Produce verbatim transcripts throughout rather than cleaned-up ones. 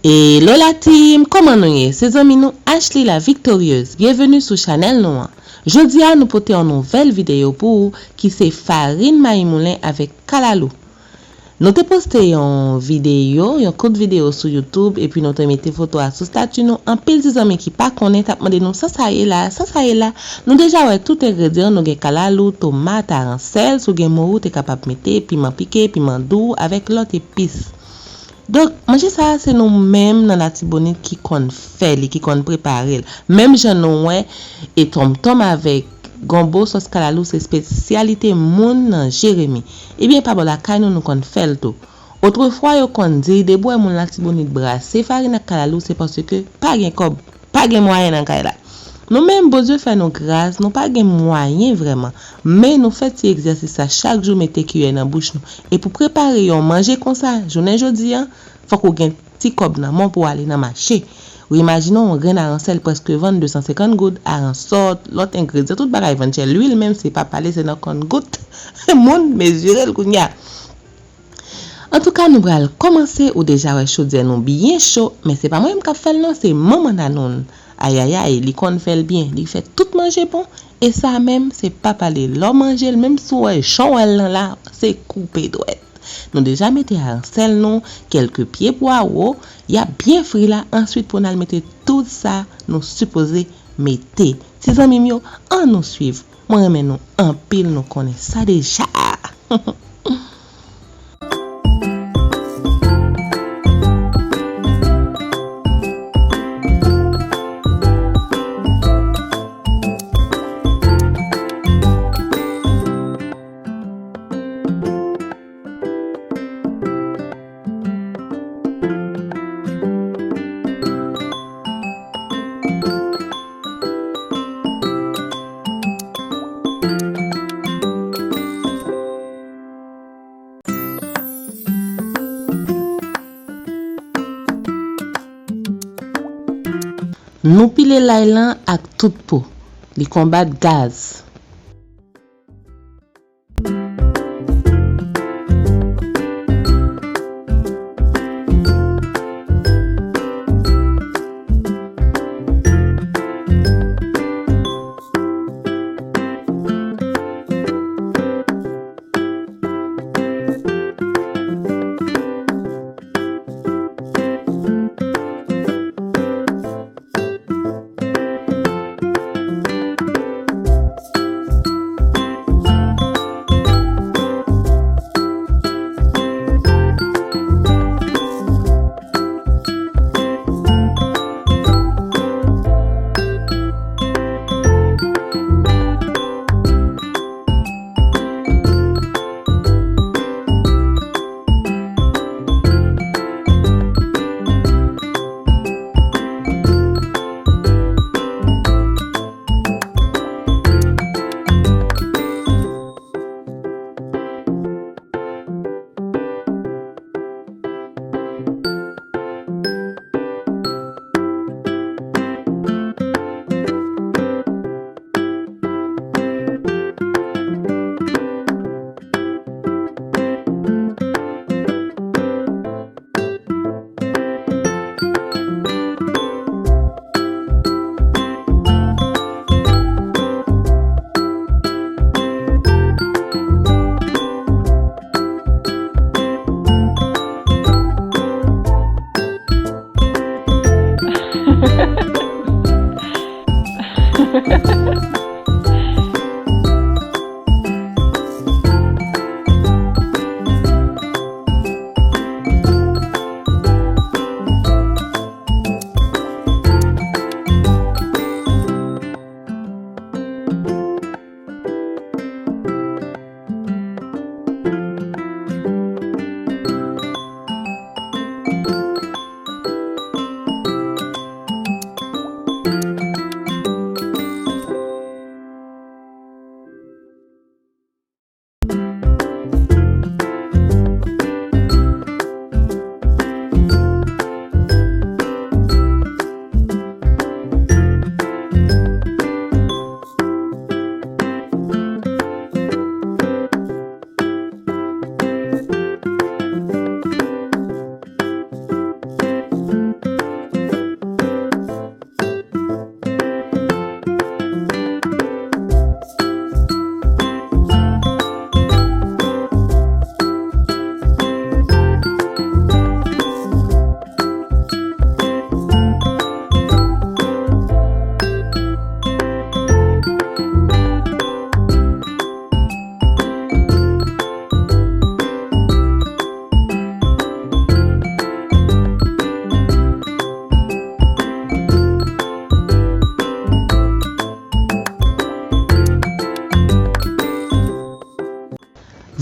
Hello la team, kòman nou ye? Se zanmi nou Ashley la Victorieuse. Byenveni sou chanèl nou an. Jodi a nou pote yon nouvèl videyo pou ou ki se farin mayi moulen avèk kalalou. Nou te poste yon videyo, yon kout videyo sou YouTube, epi nou te mete foto a sou stati nou. Anpil ti zanmi ki pa konnen t ap mande nou sa sa ye la, sa sa ye la. Nou deja wè tout engredyan, nou gen kalalou, tomat, aransèl, si w gen mori w te kapab mete, piman pike, piman dou, avèk lòt epis. Donk, manje sa a se nou menm nan Latibonit ki konn fè li, ki konn prepare l. Menm jan nou wè, e tonmtonm avèk gonbo sòs kalalou se espesyalite moun nan Jeremi. Ebyen, pa bò lakay nou, nou konn fè l tou. Otrefwa, yo konn di, depi w wè moun Latibonit brase farin ak kalalou, se paske pa gen kòb, pa gen mwayen nan kay la. Nou menm, Bondye fè nou gras, nou pa gen mwayen vrèman. Men nou fè ti egzèsis sa chak jou, mete kiyè nan bouch nou. E pou prepare yon manje konsa, jounen jodi a, fòk ou gen ti kòb nan men w pou w ale nan mache. Ou imajine w, yon grenn aransèl prèske vann de san senkant goud, aransòt, lòt engredyan, tout bagay vann chè. Lwil menm, se pa pale, se nan konngout. Moun mezire l kounye a. Antouka, nou pral kòmanse. Ou deja wè chodyè nou byen cho, men se pa mwen menm k ap fè l non, se manman Nanoun. Ayayay, li konn fè l byen. Li fè tout manje bon. E sa menm, se pa pale. Lè w manje l, menm si w wè jan w wè l lan la, se koupe dwèt. Nou deja mete aransèl nou, kèlke pye pwawo, y ap byen fri la. Answit, pou n al mete tout sa nou sipoze mete. Ti zanmi m yo, ann nou swiv. Mwen renmen nou anpil, nou konnen sa deja. Nou pile lay lan ak tout po. Li konbat gaz.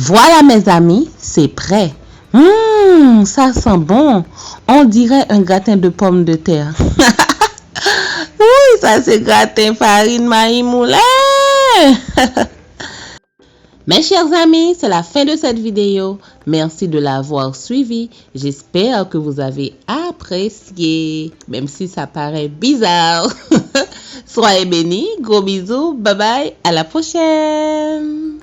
Voilà mes amis, c'est prêt. Hum, ça sent bon. On dirait un gratin de pommes de terre. Oui, ça c'est gratin farine maï moulin. Mes chers amis, c'est la fin de cette vidéo. Merci de l'avoir suivi. J'espère que vous avez apprécié, même si ça paraît bizarre. Soyez bénis, gros bisous, bye bye, à la prochaine.